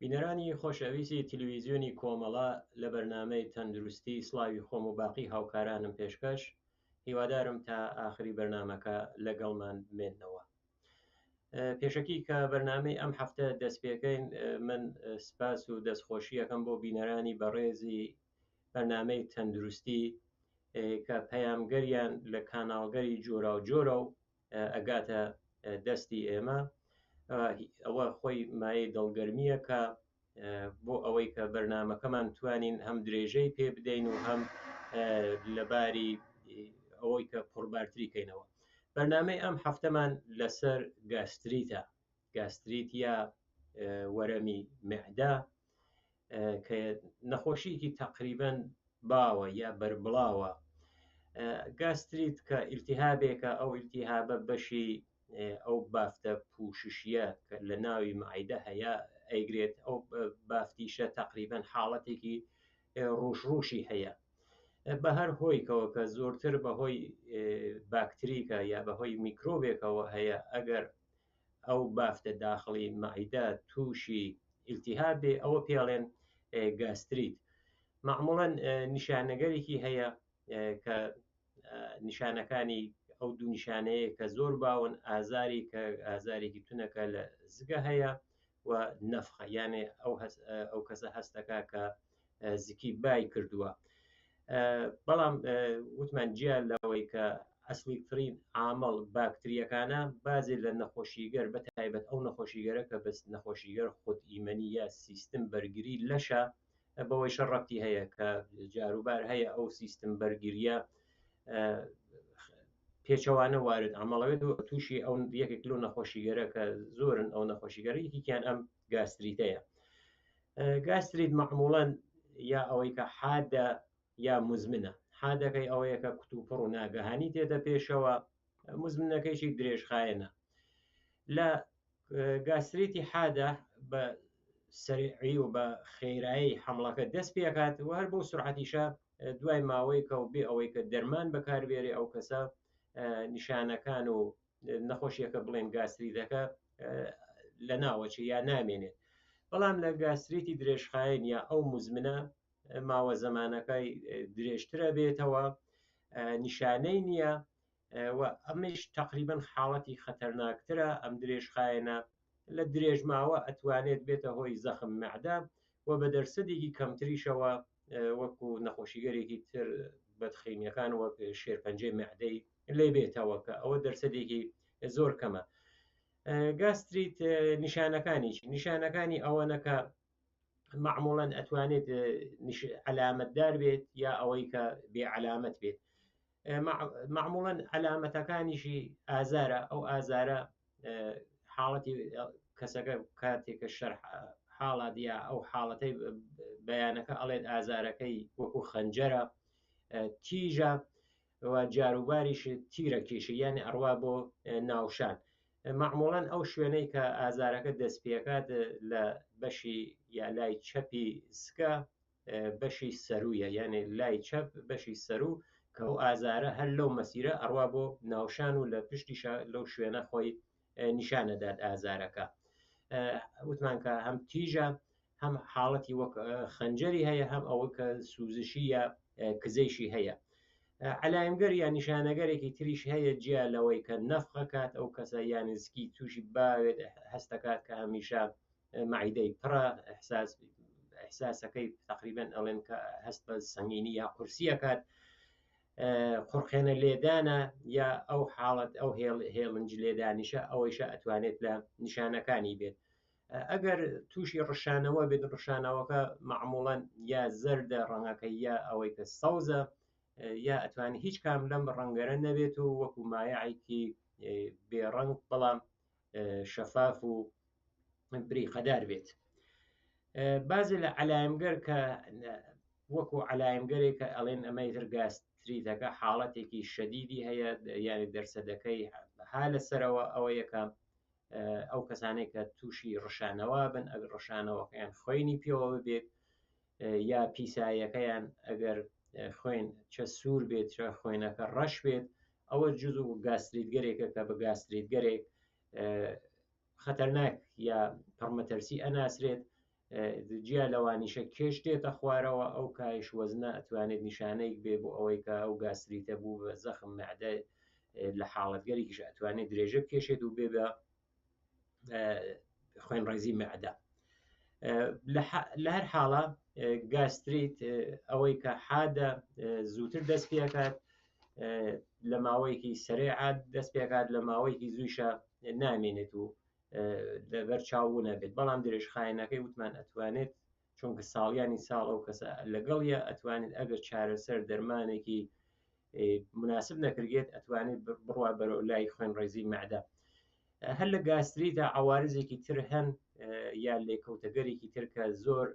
بینەرانی خۆشەویستی تلویزیۆنی کۆمەڵە لە بەرنامەی تەندروستی سڵاوی خۆم و باقی هاوکارانم پێشکەش هیوادارم تا ئاخری بەرنامەکە لەگەڵمان بمێنەوە. پێشەکی کە بەرنامەی ئەم هەفتە دەست پێکەین من سپاس و دەستخۆشیەکەم بۆ بینەرانی بەڕێزی بەرنامەی تەندروستی کە پەیامگەریان لە کاناڵگەری جۆراوجۆرە و ئەگاتە دەستی ئێمە ئەوە خۆی مایەی دڵگەرمیە کە بۆ ئەوەی کە بەرنمەکەمان توانین هەم درێژەی پێ بدەین و هەم لەباری ئەوەی کە پڕبارتری کەینەوە بەرنمەی ئەم هەفتەمان لەسەر گاستریتە گاستریت یا وەرەمی معدە کە نەخۆشیکی تقریبن باوە یا بەربڵاوە گاستریت کە ئیلتیهابێکە ئەو ئیلتیهابە بەشی ئەو بافتە پوششیە کە لە ناوی مەعیدە هەیە ئەیگرێت ئەو بافتیشە تقریبن حاڵەتێکی ڕوش ڕوشی هەیە بە هەر هۆیکەوە کە زۆرتر بەهۆی باکتریکە یا بەهۆی میکرۆبێکەوە هەیە ئەگەر ئەو بافتە داخڵی مەعیدە تووشی ئیلتیهاب بێ ئەوە پێڵێن گاستریت معموڵەن نیشانەگەرێکی هەیە کە نیشانەکانی ئەو دوو نیشانەیە کە زۆر باون ئازاری کە ئازارێکی تونەکە لە زگە هەیە و نەفخە یانێ ئەو ئەو کەسە هەستەکە کە زکی بای کردووە بەڵام وتمان جیا لەوەی کە ئەسلیترین عامڵ باکتریەکانە بازێ لە نەخۆشیگەر بە تایبەت ئەو نەخۆشیگەرە کە بەس نەخۆشیگەر خود ئیمەنی یا سیستم بەرگری لەشە بەوەیشە ڕەبتی هەیە کە جاروبار هەیە ئەو سیستم بەرگریە پێچەوانە وارد ئەمەڵەوێت و تووشی ئەو یەکێک لەو نەخۆشیگەرە کە زۆرن ئەو نەخۆشیگەرە یەکێکیان ئەم گاستریتەیە گاستریت مەعموڵەن یا ئەوەی کە حادە یا مزمنە حادەکەی ئەوەیە کە کوتوپڕ و ناگەهانی تێتە پێشەوە مزمنەکەیشی درێژخایەنە لە گاستریتی حادە بە سەریعی و بە خێرایی حملەکە دەست پێکات و هەر بۆ سرعەتیشە دوای ماوەیەکە و بێ ئەوەی کە دەرمان بەکاربێرێ ئەو کەسە نیشانەکان و نەخۆشیەکە بڵێن گاستریتەکە لە ناوەچێ یا نامێنێت بەڵام لە گاستریتی درێژخایەن یا ئەو مزمنە ماوە زەمانەکەی درێژترە بێتەوە نیشانەی نییە و ئەمەیش تقریبا حاڵەتی خەتەرناکترە ئەم درێژخایەنە لە درێژماوە ئەتوانێت بێتە هۆی زەخم معدە و بە دەرسەدێکی کەمتریشەوە وەکو نەخۆشیگەرێکی تر بەدخیمیەکان وەک شێرپەنجەی معدەی لێ بێتەوە کە ئەوە دەرسەدێکی زۆر کەمە گاستریت نیشانەکانی نیشانەکانی ئەوەنەکە معموڵەن ئەتوانێت عەلامەتدار بێت یا ئەوەی کە بێ عەلامەت بێت معموڵەن عەلامەتەکانیشی ئازارە ئەو ئازارە حاڵەتی کەسەکە کاتێکە شەر حاڵات یا ئەو حاڵەتەی بەیانەکە ئەڵێت ئازارەکەی وەکو خەنجەرە تیژە و جاروباریش تیرە کێشە یعنی ئەڕوا بۆ ناوشان مەعموڵەن ئەو شوێنەی کە ئازارەکە دەست پێکات لە بەشی یا لای چەپی سکە بەشی سەرویە یانێ لای چەپ بەشی سەرو کە ئەو ئازارە هەر لەو مەسیرە ئەڕوا بۆ ناوشان و لە پشتیشە لەو شوێنە خۆی نیشانەدات ئازارەکە وتمان کە هەم تیژە هەم حاڵەتی وەک خەنجەری هەیە هەم ئەوە کە سوزشی یا کزەیشی هەیە عەلایمگەر یا نیشانەگەرێکی تریش هەیە جیا لەوەی کە نەفخەکات ئەو کەسە یا نزکی تووشی باوێت هەستەکات کە هەمیشە مەعیدەی پڕە احساس احساسەکەی تقریبا ئەڵێن کە هەست بە سەنگینی یا قورسیەکات قڕقێنە لێدانە یا ئەو حاڵەت ئەو هێڵ هێڵنج لێدانیشە ئەوەیشە ئەتوانێت لە نیشانەکانی بێت ئەگەر تووشی ڕشانەوە بێت ڕشانەوەکە معموڵەن یا زەردە ڕەنگەکە یا ئەوەی کە سەوزە یا ئەتوانێت هیچ کام لەم ڕەنگەرە نەبێت و وەکو مایعێکی بێڕەنگ بەڵام شەفاف و بریقەدار بێت بازی لە عەلایمگەر کە وەکو عەلایمگەرێک کە ئەڵێن ئەمەی تر گاستریتەکە حاڵەتێکی شەدیدی هەیە یعنی دەرسەدەکەی ها لەسەرەوە ئەوە یەکە ئەو کەسانێک کە تووشی ڕشانەوە بن ئەگەر ڕشانەوەکەیان خوێنی پێوە ببێت یا پیسایەکەیان ئەگەر خوێن چە سوور بێت چە خوێنەکە ڕەش بێت ئەوە جز و گاستریتگەرێکە کە بە گاستریتگەرێک خەتەرناک یا پڕمەتەرسی ئەناسرێت. جیا لەوانیشە کێش دێتە خوارەوە، ئەو کایش وەزنە ئەتوانێت نیشانەیەک بێ بۆ ئەوەی کە ئەو گاستریتە بوو بە زەخم مەعدە لە حاڵەتگەرێکیش ئەتوانێت درێژە بکێشێت و بێ بە خوێنڕێزی مەعدە. لە هەر حاڵە گاستریت ئەوەی کە حادە زووتر دەست پێکات، لە ماوەیەکی سەرێعات دەست پێکات، لە ماوەیەکی زوویشە نامێنێت و لەبەر چاو نەبێت، بەڵام درێژخایەنەکەی وتمان ئەتوانێت چونکە ساڵیانی ساڵ ئەو کەسە لەگەڵیە ئەتوانێت ئەگەر چارەسەر دەرمانێکی مناسب نەکردێت ئەتوانێت بڕوا بەرەو لای خوێنڕێزی مەعدە. هەر لە گاستریدا عوارزێکی تر هەن یا لێکەوتەگەرێکی تر کە زۆر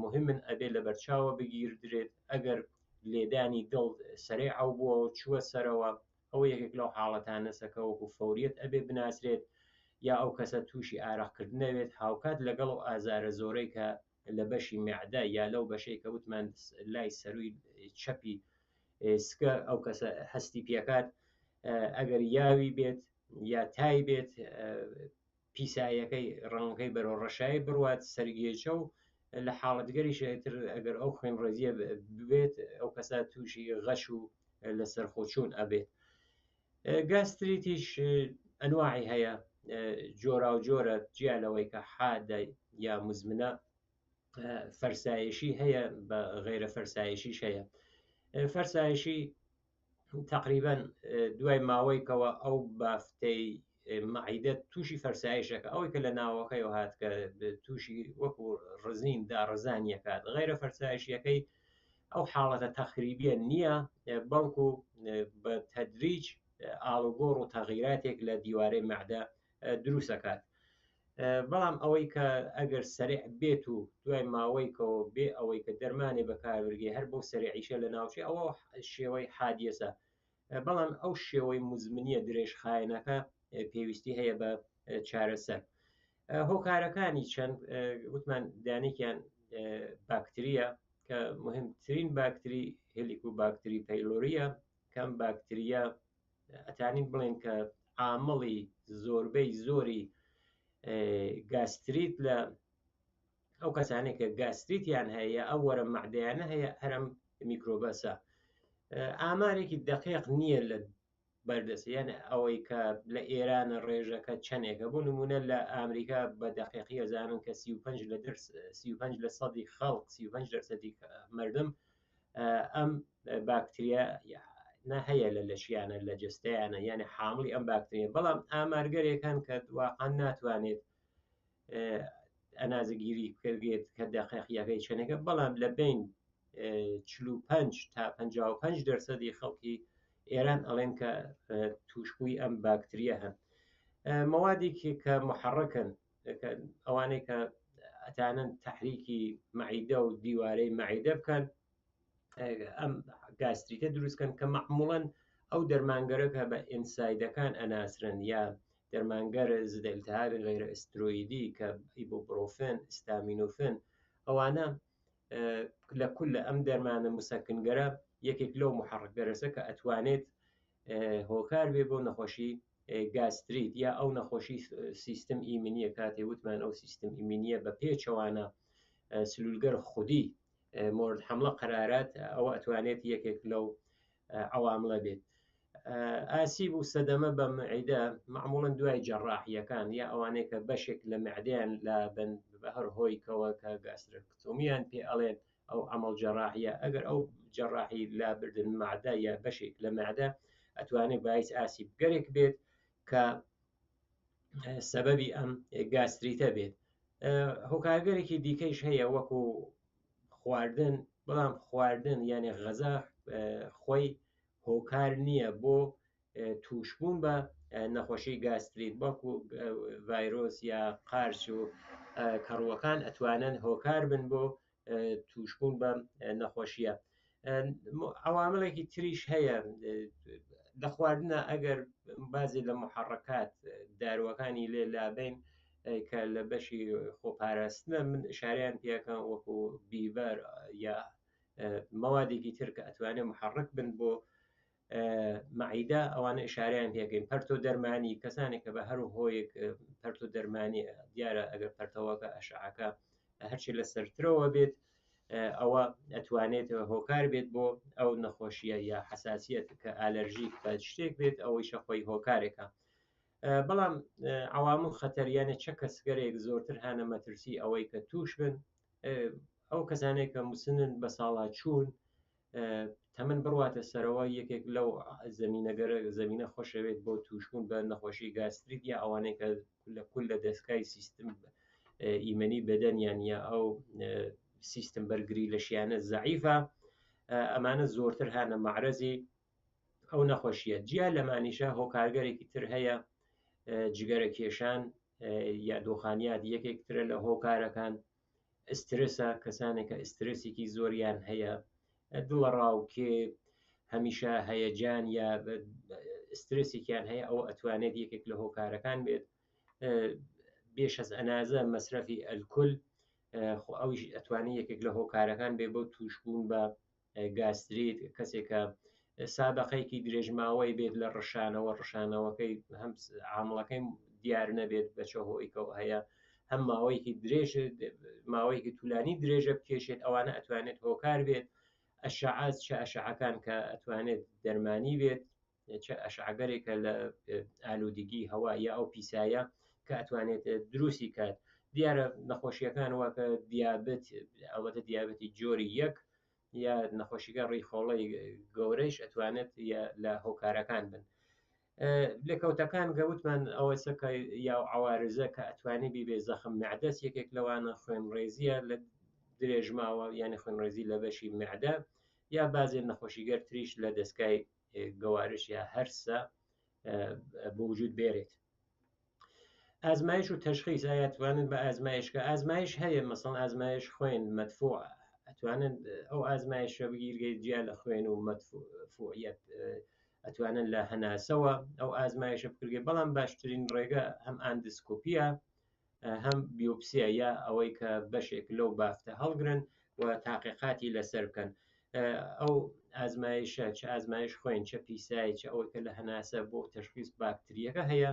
مهمن ئەبێ لە بەرچاوە بگیردرێت. ئەگەر لێدانی دڵ سەرێ ئەو بووە چووە سەرەوە، ئەوە یەکێک لەو حاڵەتانەسە کە وەکو فەوریەت ئەبێ بناسرێت، یا ئەو کەسە تووشی ئارەقکردنەوێت هاوکات لەگەڵ ئەو ئازارە زۆرەی کە لە بەشی مەعدە یا لەو بەشەی کە وتمان لای سەروی چەپی سکە ئەو کەسە هەستی پێکات، ئەگەر یاوی بێت یا تای بێت پیساییەکەی ڕەنگەکەی بەرەو ڕەشایی بڕوات، سەرگێچە و لە حاڵەتگەری شێتر ئەگەر ئەو خوێنڕێزیە ببێت ئەو کەسە تووشی غەش و لەسەر خۆچوون ئەبێت. گاستریتیش ئەنواعی هەیە، جۆرا و جۆرە، جیا لەوەی کە حادە یا مزمنە فەرسایشی هەیە بە غیرە فەرسایشیش هەیە. فەرسایشی تقریبا دوای ماوەیەکەوە ئەو بافتەی مەعیدە تووشی فەرسایشەکە، ئەوەی کە لە ناوەکەی هات کە تووشی وەکو ڕزین داڕزانیەکات. غیرە فەرسایشیەکەی ئەو حاڵەتە تەخریبیە نییە، بەڵکو بە تەدریج ئاڵوگۆڕ و تەغیراتێک لە دیوارەی مەعدە دروستەکات. بەڵام ئەوەی کە ئەگەر سەریع بێت و دوای ماوەیەکەوە بێ ئەوەی کە دەرمانێ بەکاربرگێ هەر بۆ سەریعیشە لە ناوچەی ئەوە شێوەی حادیەسە، بەڵام ئەو شێوەی مزمنیە درێژخایەنەکە پێویستی هەیە بە چارەسەر. هۆکارەکانی چەند وتمان دانێکیان باکتریە کە مهمترین باکتری هێلیکو باکتری پەیلۆریە، کەم باکتریا ئەتانین بڵێن کە عامڵی زۆربەی زۆری گاستریت لە ئەو کەسانێک کە گاستریتیان هەیە ئەو وەرە مەعدەیانە هەیە هەرم میکرۆبەسە. ئامارێکی دقیق نییە لە بەردەست، یعنی ئەوەی کە لە ئێرانە ڕێژەکە چەندێکە. بۆ نمونە لە ئەمریکا بە دقیقی ئەزانن کە 35 لە درس 35 لە سەدی خەڵک 35 درصدی مردم ئەم باکتریا نە هەیە لە لەشیانە لە جستەیانە، یعنی حاملی ئەم باکتریە. بەڵام ئامارگەرێکان کە واقعا ناتوانێت ئەنازەگیری بکرێت کە دقیقیەکەی چەندێکە، بەڵام لە بین 45 تا 55 درصدی خەڵکی ئێران ئەڵێن کە توشبووی ئەم باکتریە هەن. مەوادێکی کە محەڕکن، ئەوانەی کە ئەتانن تحریکی مەعیدە و دیوارەی مەعیدە بکەن ئەم گاستریتە دروستکەن، کە معموڵەن ئەو دەرمانگەرەکە بە ئینسایدەکان ئەناسرن یا دەرمانگەر زدە التهابی غیرە ئسترۆیدی کە ئیبوپرۆفن، ئستامینوفن، ئەوانە لە کل ئەم دەرمانە مسەکنگەرە یەکێک لەو محەڕکگەرەسە کە ئەتوانێت هۆکار بێ بۆ نەخۆشی گاستریت یا ئەو نەخۆشی سیستم ئیمنیە. کاتێ وتمان ئەو سیستم ئیمنیە بە پێچەوانە سلولگەر خودی مورد حملە قەرارات، ئەوە ئەتوانێت یەکێک لەو عواملە بێت. ئاسیب و سەدەمە بە معیدە معموڵەن دوای جەڕاحیەکان یا ئەوانەیە کە بەشێک لە معدەیان لە بن بە هەر هۆیکەوە کە گاسترەکتۆمیان پێ ئەڵێن ئەو عمل جەڕاحیە، ئەگەر ئەو جەڕاحی لابردن معدە یا بەشێک لە معدە ئەتوانێت باعث ئاسیبگەرێک بێت کە سەبەبی ئەم گاستریتە بێت. هۆکارگەرێکی دیکەیش هەیە وەکو خواردن، بەڵام خواردن یعنی غەزا خۆی هۆکار نییە بۆ توشبوون بە نەخۆشی گاستریت، بەڵکو ڤایرۆس یا قارچ و کەڕووەکان ئەتوانن هۆکار بن بۆ توشبوون بە نەخۆشیە. عواملێکی تریش هەیە لە خواردنە، ئەگەر بازی لە محەڕەکات داروەکانی لێ لابین کە لە بەشی خۆپاراستنە من ئشاریان پێەکەم وەکو بیبەر یا مەوادێکی تر کە ئەتوانێت محەڕک بن بۆ مەعیدە، ئەوانە ئشاریان پێکەین. پەرتۆ دەرمانی، کەسانێک کە بە هەر هۆیەک پەرتۆ دەرمانی دیارە ئەگەر پەرتەوەکە ئەشعەکە هەرچی لە سەرترەوە بێت ئەوە ئەتوانێت هۆکار بێت بۆ ئەو نەخۆشیە یا حساسیت کە ئالەرژیک بە شتێک بێت ئەوەیشە خۆی هۆکارێکە. بەڵام عوامل خەتەریانە چە کەسگەرێک زۆرتر هانە مەترسی ئەوەی کە توش بن، ئەو کەسانێک کە مسنن بە ساڵا چوون، تەمەن بڕواتە سەرەوە، یەکێک لەو زەمینەگەرە زەمینە خۆشەوێت بۆ توشبوون بە نەخۆشی گاستریت، یا ئەوانەی کە لە کول لە دەستگای سیستم ئیمەنی بەدەنیان یا ئەو سیستم بەرگری لەشیانە زەعیفە، ئەمانە زۆرتر هانە معرەزی ئەو نەخۆشیە. جیا لەمانیشە هۆکارگەرێکی تر هەیە، جگەرە کێشان یا دۆخانیات یەکێک ترە لە هۆکارەکان. ئسترسە، کەسانێک کە ئسترسێکی زۆریان هەیە، دڵەڕاوکێ هەمیشە هەیەجان یا ئسترسێکیان هەیە، ئەوە ئەتوانێت یەکێک لە هۆکارەکان بێت. بێشەز ئەنازە مەسرەفی ئەلکول خۆ ئەویش ئەتوانێت یەکێک لە هۆکارەکان بێ بۆ توشبوون بە گاستریت. کەسێکە سابقەیەکی درێژماوەی بێت لە ڕشانەوە، ڕشانەوەکەی هەم عامڵەکەی دیار نەبێت بە چه هۆیکەوە هەیە، هەم ماوەیەکی درێژ ماوەیەکی طولانی درێژە بکێشێت، ئەوانە ئەتوانێت هۆکار بێت. ئەشعات، چه ئەشعەکان کە ئەتوانێت دەرمانی بێت، چه ئەشعگەرێکە لە ئالوودگی هەوا یا ئەو پیسایە کە ئەتوانێت دروستی کات. دیارە نەخۆشیەکان وەکە دیابەت، ئەڵبەتە دیابەتی جۆری یەک یا نەخۆشیەکە ڕیخۆڵەی گەورەیش ئەتوانێت لە هۆکارەکان بن. لێکەوتەکان گەوتمان ئەوەسە کە یا عوارزە کە ئەتوانێت بیبێ زەخم معدەس، یەکێک لەوانە خوێنڕێزیە لە درێژماوە، یعنی خوێنڕێزی لە بەشی معدە، یا بازێ نەخۆشیگەر تریش لە دەستگای گەوارش یا هەرسە بۆ وجود بێرێت. ئازمایش و تەشخیص، ئایا توانن بە ئازمایشکە ئازمایش هەیە، مەسەڵەن ئازمایش خوێن مەدفوع، ئەتوانن ئەو ئازمایشە بگیرگەی جیا لە خوێن و مەدفوعیەت، ئەتوانن لە هەناسەوە ئەو ئازمایشە بکرگێ، بەڵام باشترین ڕێگە هەم ئاندسکۆپیە هەم بیۆپسیە، یا ئەوەی کە بەشێک لەو بافتە هەڵگرن و تاقیقاتی لەسەر بکەن. ئەو ئازمایشە چه ئازمایش خوێن، چه پیسایی، چه ئەوەی کە لە هەناسە بۆ تەشخیص باکتریەکە هەیە،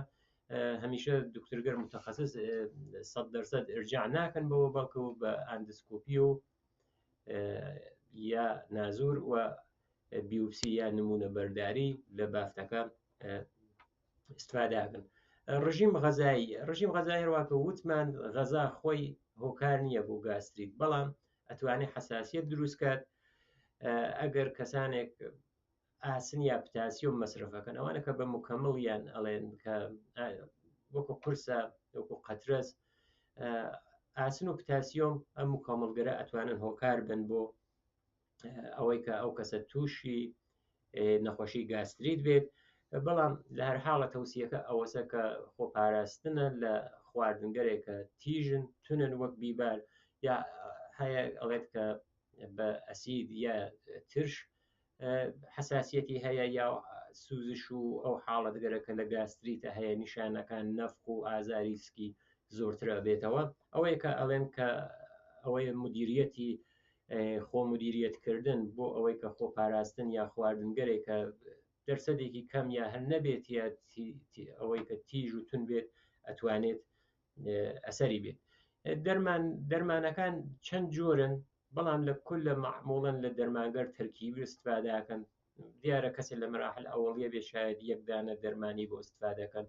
هەمیشە دکتۆرگەر متخصص 100% ئرجاع ناکەن بەوە، بەڵکو بە ئاندسکۆپی و یا نازور و بیوپسی یا نمونە بەرداری لە بافتەکە استفادەکەن. ڕژیم غەزایی، ڕژیم غەزایی هەروواکە وتمان غەزا خۆی هۆکار نییە بۆ گاستریت، بەڵام ئەتوانێت حساسیت دروست کات. ئەگەر کەسانێک ئاسن یا پتاسیۆم مەسرفەکەن، ئەوانە کە بە مکەمڵیان ئەڵێن کە وەکو قورسە وەکو قەترەس، ئاسن و پتاسیۆم ئەم مکەمڵگەرە ئەتوانن هۆکار بن بۆ ئەوەی کە ئەو کەسە تووشی نەخۆشی گاستریت بێت. بەڵام لە هەر حاڵە تەوسیەکە ئەوەسە کە خۆپاراستنە لە خواردنگەرێک کە تیژن تونن وەک بیبار، یا هەیە ئەڵێت کە بە ئەسید یا ترش حساسیەتی هەیە، یا سوزش و ئەو حاڵەتگەرە کە لە گاستریتە هەیە نیشانەکان نەفخ و ئازاری سکی زۆرترە بێتەوە. ئەوەیە کە ئەڵێن کە ئەوەیە مدیریەتی خۆ مدیریەتکردن بۆ ئەوەی کە خۆپاراستن یا خواردنگەرێک کە دەرسەدێکی کەم یا هەر نەبێت یا ئەوەی کە تیژ و تون بێت ئەتوانێت ئەسەری بێت. دەرمانەکان چەند جۆرن، بەڵام لە کل لە معموڵەن لە دەرمانگەر تەرکیبی استفادەکەن. دیارە کەسێک لە مراحل ئەوەڵیە بێ شاید یەک دانە دەرمانی بۆ استفادەکەن،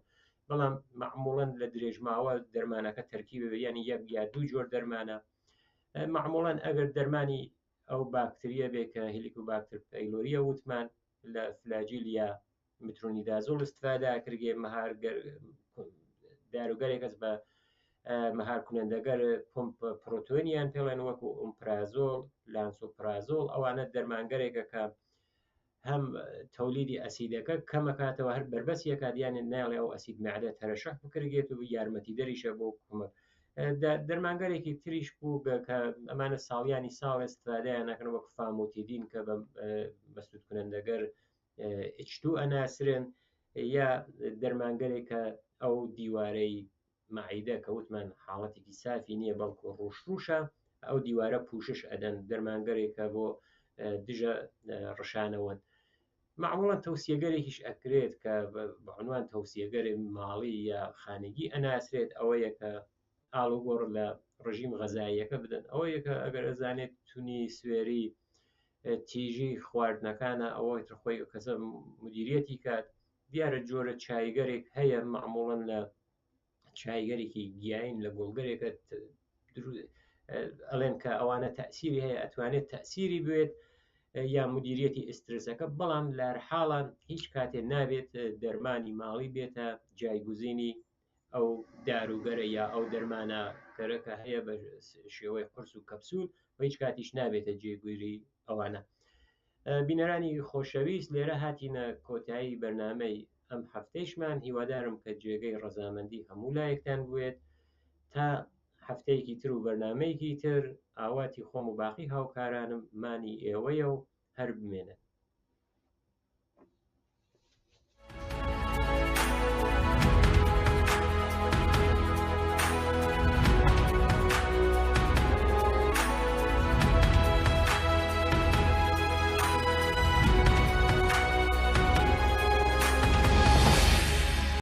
بەڵام معموڵەن لە درێژماوە دەرمانەکە تەرکیبی بێ، یعنی یەک یا دوو جۆر دەرمانە. معموڵەن ئەگەر دەرمانی ئەو باکتریە بێ کە هێلیکۆباکتر پەیلۆریە وتمان لە فلاجیل یا مترونیدازۆل استفادە کردگێ، مەهار داروگەرێک هەست بە مەهار کنەندەگەر پمپ پرۆتۆنیان پێڵێن وەکو ئۆمپرازۆل، لانسۆپرازۆل، ئەوانە دەرمانگەرێکە کە هەم تەولیدی ئەسیدەکە کەمەکاتەوە، هەر بربەسیەکات، یانێ ناڵێ ئەو ئەسید معدە تەرەشح بکرگێت و یارمەتی دەریشە بۆ کۆمەک. دەرمانگەرێکی تریش بوو کە ئەمانە ساڵیانی ساڵ استفادەیان نەکەن وەک فامۆتیدین کە بە مەسدود کنەندەگەر H2 ئەناسرێن، یا دەرمانگەرێک کە ئەو دیوارەی مەعیدە کە وتمان حاڵەتێکی سافی نییە بەڵکو ڕوش ڕوشە، ئەو دیوارە پوشش ئەدەن، دەرمانگەرێکە بۆ دژە ڕشانەوەن. معمولا تەوسیەگەرێکیش ئەکرێت کە بە عنوان تەوسیەگەری ماڵی یا خانگی ئەناسرێت، ئەوەیە کە ئاڵوگۆڕ لە ڕژیم غەزاییەکە بدەن. ئەوەیە کە ئەگەر ئەزانێت تونی سوێری تیژی خواردنەکانە ئەوە تر خۆی کەسە مدیریەتی کات. دیارە جۆرە چایگەرێک هەیە مەعموڵەن لە چایگەرێکی گیاین لە گوڵگەرێکە ئەڵێن کە ئەوانە تەسیری هەیە، ئەتوانێت تەسیری بێت یا مدیریەتی ئسترسەکە، بەڵام لارحاڵان هیچ کاتێ نابێت دەرمانی ماڵی بێتە جایگوزینی ئەو داروگەرە یا ئەو دەرمانە گەرەکە هەیە بە شێوەی قرس و کەپسول و هیچ کاتیش نابێتە جێگوری ئەوانە. بینەرانی خۆشەویست، لێرە هاتینە کۆتایی بەرنامەی ئەم هەفتەیشمان. هیوادارم کە جێگەی ڕەزامەندی هەموو لایەکتان بوێت. تا هەفتەیەکی تر و بەرنامەیەکی تر، ئاواتی خۆم و باقی هاوکارانم مانی ئێوەیە و هەر بمێنن.